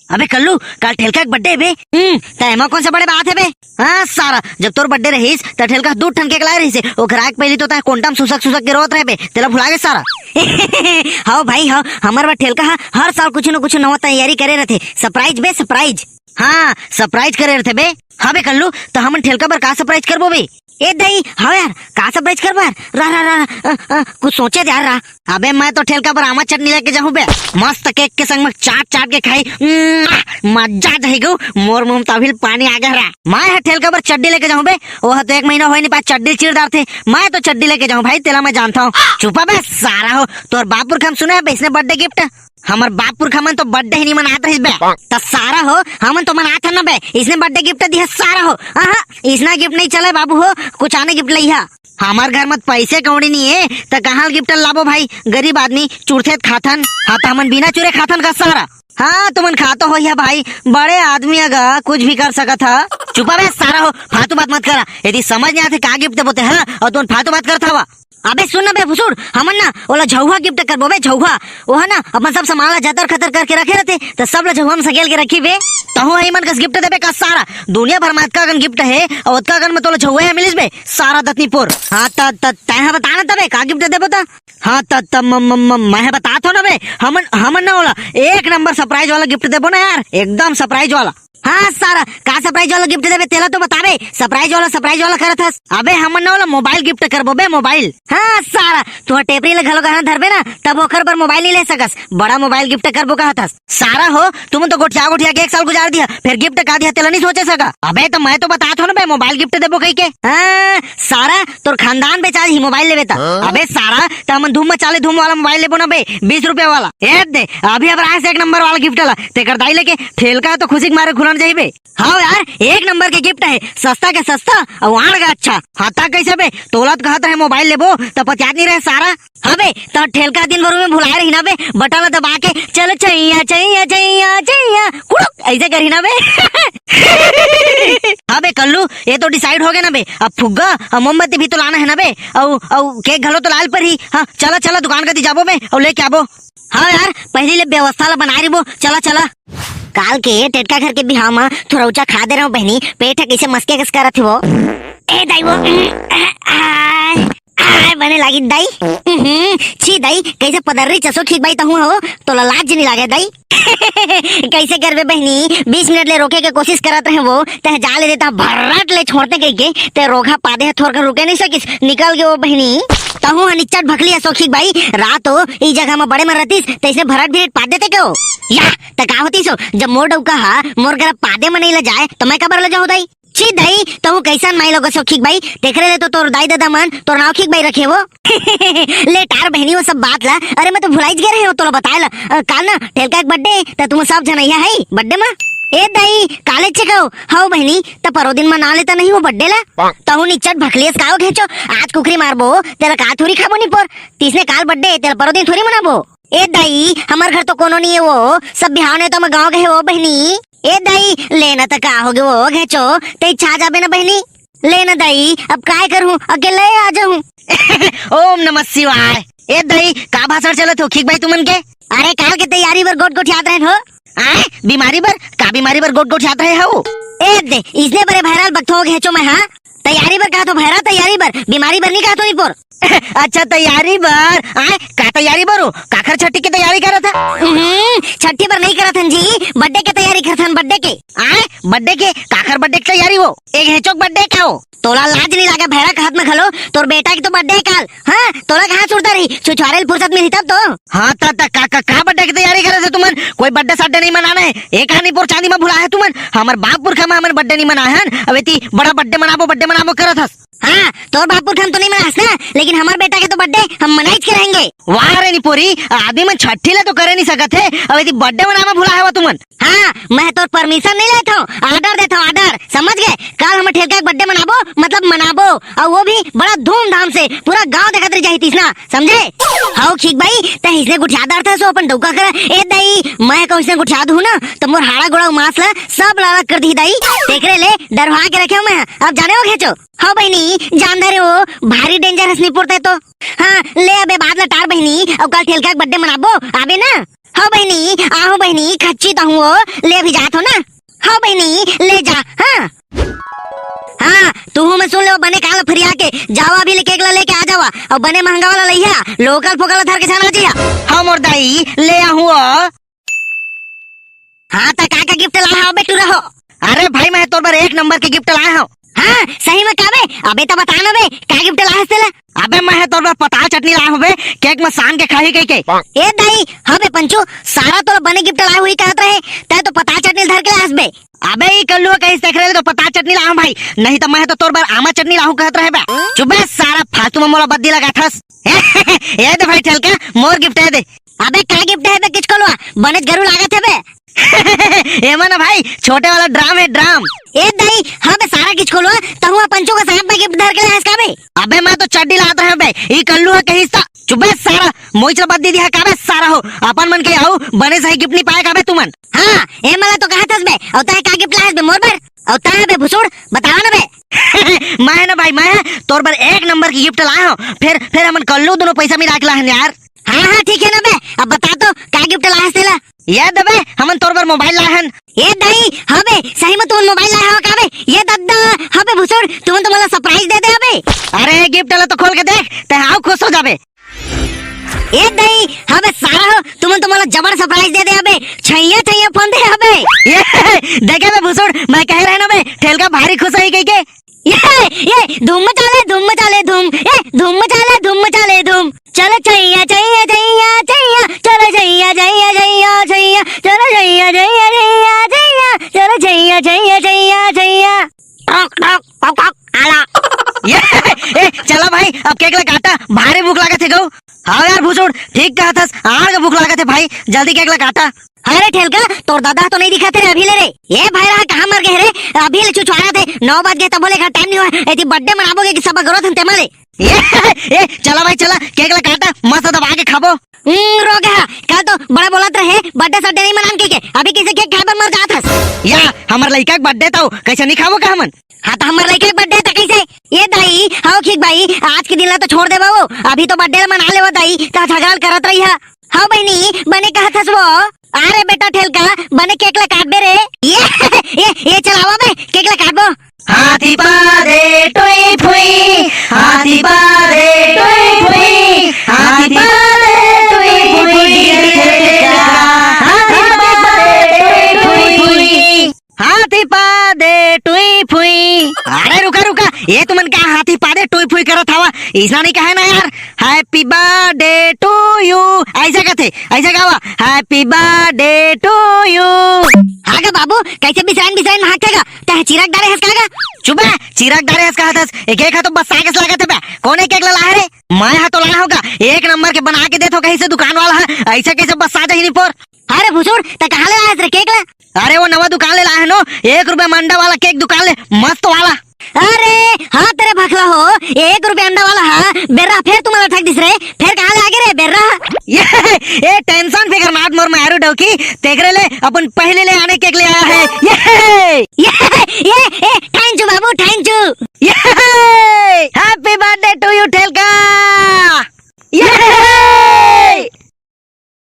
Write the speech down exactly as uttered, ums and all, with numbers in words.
अबे कल्लू, काल ठेलका के बर्थडे हे बे। हम्म, त एमा कौन सा बड़े बात हे बे? हाँ सारा, जब तोर बर्थडे रहिस, त ठेलका दू ठन केक लाए रहिस हे। ओखर आए के पहिली तो तैं कोंटा म सुसक सुसक के रोत रहे बे, तेला भुला गे सारा। हव भाई हव, हमर बर ठेलका ह हर साल कुछु न कुछु नवा तैयारी करे रथे। सरप्राइज बे, सरप्राइज। हाँ, सरप्राइज करे रथे बे। हाँ बे कल्लू, त हमन ठेलका बर का सरप्राइज करबो बे? ए दई, हव यार, का सरप्राइज करबो यार? रह, रह, रह, रह, अ, अ, कुछ सोचे दे यार, रह। अबे मैं तो ठेलका बर आमा चटनी लेके जाहूं बे, मस्त केक के संग में चाट चाट के खाई। उम्म, मजा आ जाही गो, मोर मुंह म तो अभी पानी आ गे रे। मैं ह ठेलका बर चड्डी लेके जाहूं बे, ओह तो एक महीना होए नहीं पाए चड्डी ल चीर डारथे। मैं तो चड्डी लेके जाहूं भाई, तेला मैं जानथंव। चुप बे सारा हो, तोर बाप पुरखा म सुने हे बे इसने बर्थडे गिफ्ट? हमर बाप पुरखा मन तो बर्थडे ही नहीं मनात रहिस बे। त सारा हो, हमन तो मनात हन ना बे, इसने बर्थडे गिफ्ट दिहे सारा हो। आहा, इसना गिफ्ट नहीं चले बाबू हो, कुछ आने गिफ्ट लइहा। हमर घर म त पैसे कौड़ी नहीं हे, त कहाँ ल गिफ्ट लाबो भाई? गरीब आदमी, चुरथे त खाथन। हाँ, त हमन बिना चुरे खाथन का सारा? हाँ, तुमन खातो होइहा भाई, बड़े आदमी अगा कुछ भी कर सकत हा। चुपा बे सारा हो, फालतू बात मत करा। यदि समझ नहीं आथे का गिफ्ट देबो ते, हाँ, अउ तुमन फालतू बात करत हवा। अबे सुन ना बे भुसुड़, हमन ना ओला झउहा गिफ्ट करबो बे, झउहा। ओह ना अपन सब सामान ला जतर खतर करके रखे रथे, त सब ला झउहा म सकेल के रखी बे। तहूं ह इमन कस गिफ्ट देबे का सारा? दुनिया भर म अतका कन गिफ्ट हे, अउ अतका कन म तोला झउहा ह मिलिस बे, सारा दतनीपुर। हाँ, त, त, तैं ह बता ना तबे, का गिफ्ट देबो त? हाँ, त, त, म, म, म, मैं ह बतात हो ना बे, हमन, हमन ना ओला एक नंबर सरप्राइज वाला गिफ्ट देबो ना यार, एकदम सरप्राइज वाला। हाँ सारा, का सरप्राइज वाला गिफ्ट देबे, तेला तो बताबे। सरप्राइज वाला, सरप्राइज वाला करत हस। अबे हमन ना ओला मोबाइल गिफ्ट करबो बे, मोबाइल। हाँ सारा, तू टेपरी ले घलो गहना धरबे ना, तब ओखर बर मोबाइल नहीं ले सकस, बड़ा मोबाइल गिफ्ट करबो कहत हस। सारा हो, तुमन तो गोठिया गोठिया के एक साल गुजार दिहा, फिर गिफ्ट का दिहा तेला नहीं सोचे सका। अबे तो मैं तो बतात हो ना बे, मोबाइल गिफ्ट देबो कहिके। हाँ सारा, तोर खानदान बेचा ही मोबाइल लेबे त। हाँ? अबे सारा, त हमन धूम मचाले धूम वाला मोबाइल लेबो ना बे, बीस रुपया वाला। ए दे, अभी अब आए से एक नंबर वाला गिफ्ट ला, तेकर दाई लेके ठेलका तो खुशी के मारे खुलन जाही बे। हाँ यार, एक नंबर के गिफ्ट हे, सस्ता के सस्ता, अउ आड़ के अच्छा। हाँ ता कैसे बे, तोला तो कहत रहे मोबाइल लेबो, त पतियात नहीं रहे सारा। हाँ बे, त ठेलका दिन भर में भुलाए रही ना बे, बटन ला दबा के, "चलो चैया, चैया, चैया, चैया, कुड़ुक", ऐसे करही ना बे। हाँ बे कल्लू, ये तो डिसाइड हो गे ना बे, अब फुग्गा अउ मोमबत्ती भी तो लाना हे ना बे, अउ, अउ केक घलो तो लाल पर ही। हाँ, चला, चला, दुकान कती जाबो बे, अउ लेके आबो। हाँ यार, पहिली ले व्यवस्था ला बनाए रहिबो, चला, चला। काल के टेटका घर के बिहाव म थोरउचा खा दे रहे हो बहिनी, पेट ह कइसे मस्के कस करत हे वो। ए दाई वो, आय, आय, बने लागी दाई। उहुं, छी दाई, कइसे पदर्री चसो खींच बाई तहूं हो, तोला लाज नहीं लागे दाई। कइसे करबे बहिनी, बीस मिनट ले रोके के कोशिश करत रहे वो, तह जा ले देता भर्रट ले छोड़ते कहिके, ते रोघा पादे ह थोरकन रुके नहीं सकिस, निकल गे वो बहिनी। तहूं ह निच्चट भकली ह सोखी बाई, रात हो, ई जगह म बड़े मन रहतिस, तइसने भर्रट भिरट पाद देते के हो। या, त का होतिस हो, जब मोर डउका ह, मोर करा पादे म नहीं ले जाए, त मैं काबर ले जाहूं दाई? छी दाई, तहूं कइसन माई लोग सोखी बाई, तेकरे ले तो तोर दाई ददा मन, तोर नाव खीक बाई रखे वो। ले टार बहिनी वो सब बात ला, अरे मैं तो भुलाइच गे रहे हो तोला बताए ला, अ, काल ना ठेलका के बर्थडे, त तुम सब झन अइहा है बर्थडे म। ए दाई, काले छे कहो, हव बहिनी, त परो दिन मना लेता नहीं वो बर्थडे ला। तहूं निच्चट भकलेस काओ घेचो, आज कुकरी मारबो, तेला का थोरी खाबो नहीं पोर, तइसने काल बर्थडे, तेला परो दिन थोरी मनाबो। ए दाई, हमर घर तो कोनो नहीं है वो, सब बिहाव नेवता म गाँव गए वो बहिनी। ए दाई, लेना त का होगे वो घेचो, ते छा जाबे ना बहिनी। ले ना दाई, अब काय करूं, अकेले आ जाऊं। ओम नमः शिवाय। ए दाई, का भाषण चलत हो खीक बाई तुमन के? अरे काल के तैयारी बर गोट गोट याद रहन हो। आए, बीमारी बर? का बीमारी बर गोट गोट याद रहे हो? ए दे, इसने बड़े भैराल बकथो घेचो मैं, हाँ? तैयारी बर कहा तो भैरा, तैयारी बर, बीमारी बर नहीं कहा तो नहीं पोर। अच्छा, तैयारी बर? आए, का तैयारी बर हो? काखर छठी के तैयारी करत है? हम्म, छठी बर नहीं करत हन जी, बर्थडे के तैयारी करत हन, बर्थडे के। आए, बर्थडे के? काखर बर्थडे के तैयारी हो? एक हेचोक बर्थडे का हो? तोला लाज नहीं लागे भैरा कहत में घलो, तोर बेटा की तो बर्थडे है काल। हाँ, तोला कहाँ सुरता रही, छुछुआरे ल फुर्सत मिली तब तो। हाँ, त, त, का, का, का बर्थडे की तैयारी करे थे तुमन? कोई बर्थडे सड्डे नहीं मनाना है। एक हानि पोर चांदी में भुला है तुमन। हमर बाप पुरखा में हमन बर्थडे नहीं मनाए हन। अब इतनी बड़ा बर्थडे मनाबो, बर्थडे मनाबो करत हस। हाँ, तोर बाप पुरखा में तो नहीं मनास ना, लेकिन हमर बेटा के तो बर्थडे हम मनाइच के रहेंगे। वाह रे निपोरी, आदमी मन छठी ले तो करे नहीं सकत है, अब यदि बर्थडे मनाना भुला है वो तुमन। हाँ, मैं तोर परमिशन नहीं लेता हूँ, ऑर्डर देता हूँ, ऑर्डर, समझ गए? काल हम ठेलका के बर्थडे मनाबो, मतलब मनाबो, और वो भी बड़ा धूमधाम से, पूरा गांव देखत रह जाही तीसना, समझे? हव खीक बाई, ते इसने गुठियादार था सो अपन डौका करा, ए दाई, मैं कहूँ इसने गुठिया दूँ ना, तो मोर हाड़ा गोड़ा मांस ला सब लाला कर दी दाई, तेकरे ले डरवा के रखे हूँ मैं, अब जाने हो घेचो। हाँ बहिनी, जान धरे हो, भारी डेंजर हसनी पुरते तो। हाँ, ले अबे बाद ला टार बहिनी, अब काल ठेलका के बर्थडे मनाबो, आबे ना। हव बहिनी, आहूं बहिनी, खच्ची त हूं ओ, ले अभी जात हंव ना। हव बहिनी, ले जा, हां। हां, तुहूं मन सुन ले ओ बने कान ल फरिया के, जावा अभी ले केक ल लेके आ जावा, अउ बने महंगा वाला लइहा, लोकल फोकल ल धर के झन आ जइहा। हव मोर दाई, ले आहूं ओ। हां, त का का गिफ्ट लाय हव बे टूरा हो? अरे भाई, मैं तोर बर एक नंबर के गिफ्ट लाय हंव। हां, सही में का बे? अबे त बता ना बे, का गिफ्ट लाय हस तेला? अबे मैं ह तोर बर पताल चटनी लाय हंव बे, केक में सान के खाही कहिके। ए दाई, हव बे पंचू, सारा तोला बने गिफ्ट लाय होही कहत रहे, तैं तो पताल चटनी धर के लाय हस बे। अबे ई कल्लू कहिस तेकरे ले तो पताल चटनी लाय हंव भाई, नहीं त मैं ह तो तोर बर आमा चटनी लाहूं कहत रहे बे। चुप बे सारा, फालतू में मोला बद्दी लगाथस। ए दे भाई ठेलका, मोर गिफ्ट ए दे। अबे का गिफ्ट हे बे किचकोलवा, बनेच गरू लागत हे बे। एमा ना भाई, छोटे वाला ड्राम हे, ड्राम। ए दाई, हां बे सारा किचकोलवा, तहूं ह पंचू के साथ में गिफ्ट धर के लाय हस का बे? अबे मैं तो चड्डी लात रहेंव बे, ई कल्लू ह कहिस त। चुप बे सारा, मोइच ल बद्दी दिहा का बे सारा हो, अपन मन के अउ बने सही गिफ्ट नइ पाय का बे तुमन? हां, ए मला तो कहत हस बे, अउ तैं का गिफ्ट लाय हस बे मोर बर? अउ तैं बे भुसुड़, बतावा ना बे। मैं ह ना भाई, मैं ह तोर बर एक नंबर के गिफ्ट लाय हंव, फेर, फेर हमन कल्लू दूनों पइसा मिला के लाय हन यार। हां, हां, ठीक हे ना बे, अब बता तो, का गिफ्ट लाय हस तेला? ए दे बे, हमन तोर बर मोबाइल लाय हन। ए दाई, हव बे, सही में तुमन मोबाइल लाय हव का बे? ए दद्दा, हव बे भुसुड़, तुमन तो मोला सरप्राइज दे दे हव बे। अरे, गिफ्ट ला तो खोल के देख, तैं अउ खुश हो जाबे। ए दाई, हव बे सारा हो, तुमन तो मोला जबर सरप्राइज दे दे हव बे, छैया छैया फोन दे हव बे। ए, देखे बे भुसुड़, मैं कहे रहेंव ना बे, ठेलका भारी खुश होही कहिके। ए, ए, धूम मचा ले, धूम मचा ले, धूम। ए, धूम मचा ले, धूम मचा ले, धूम। चलो छैया, छैया, छैया, छैया। चलो छैया, छैया, छैया, छैया। चलो छैया, छैया, छैया, छैया। चलो छैया, छैया, छैया, छैया। टॉक, टॉक, टॉक, टॉक, आला। ए, ए, चला भाई, अब केक ला काटा, भारी भूख लागत हे गो। हां यार भुसुड़, ठीक कहत हस, आड़ के भूख लागत हे भाई, जल्दी केक ला काटा। अरे ठेलका, तोर ददा तो नइ दिखत हे रे अभी ले रे। ए भाई रहा कहां मर गे रे? अभी ले छुछुआरत हे, नौ बज गे तभो ले घर टाइम नइ होय। एती बर्थडे मनाबो कहिके सब अगोरत हन तेमा ले। ए, ए, चला भाई चला, केक ला काटा, मस्त दबा के खाबो। हम्म, रोगहा, कल तो बड़ा बोलत रहे, बर्थडे सड्डे नइ मनान कहिके, अभी कइसे केक खाय बर मर जात हस? या, हमर लइका के बर्थडे त ओ, कइसे नइ खाबो का हमन? हां त हमर लइका के बर्थडे त कइसे? ए दाई, हव खिक भाई, आज के दिन ला तो छोड़ दे बाबू, अभी तो बर्थडे ला मना लेवा दाई, त झगड़ा करत रहिहा। हव बहिनी, बने कहत हस वो। अरे बेटा ठेलका, बने केक ला काटबे रे। ए, ए, ए चलावा बे, केक ला काटबो। हाथी पादे टुई फुई, हाथी पादे टुई फुई, हाथी पादे टुई फुई, हाथी पादे टुई फुई। हाथी पादे टुई फुई। अरे रुका, रुका, ए तुमन का हाथी पादे टुई फुई करत हवा? अइसना नइ कहे ना यार, Happy birthday to you, अइसा कथे, अइसा गावा, Happy birthday to you। हां गा बाबू, कइसे बिसराइन बिसराइन हाँकथे गा? तैं चिरक डारे हस का गा? चुप बे, चिरक डारे हस कहत हस, ए केक ह तो बस्सा कस लागत हे बे, कोन ए केक ला लाहे रे? मैं ह तो लाय हंव गा, एक नंबर के बना के देथंव कहिसे दुकान वाला ह, अइसे कइसे बस्सा जाही निपोर? अरे भुसुड़, तैं कहां ले लाय हस रे केक ला? अरे वो नवा दुकान ले लाय हंव नो, एक रुपया म अंडा वाला केक दुकान ले, मस्त वाला। अरे, हां तेरे भखला हो, एक रुपया अंडा वाला हा, बेर्रा फेर तुमन ला ठग दिस रे, फेर कहां ले आगे रे बेर्रा? ए, ए, tension फिकर not मोर मारू डौकी, तेकरे ले अपन पहिली ले आने केक ले आय हंव। ए, ए, ए, ए,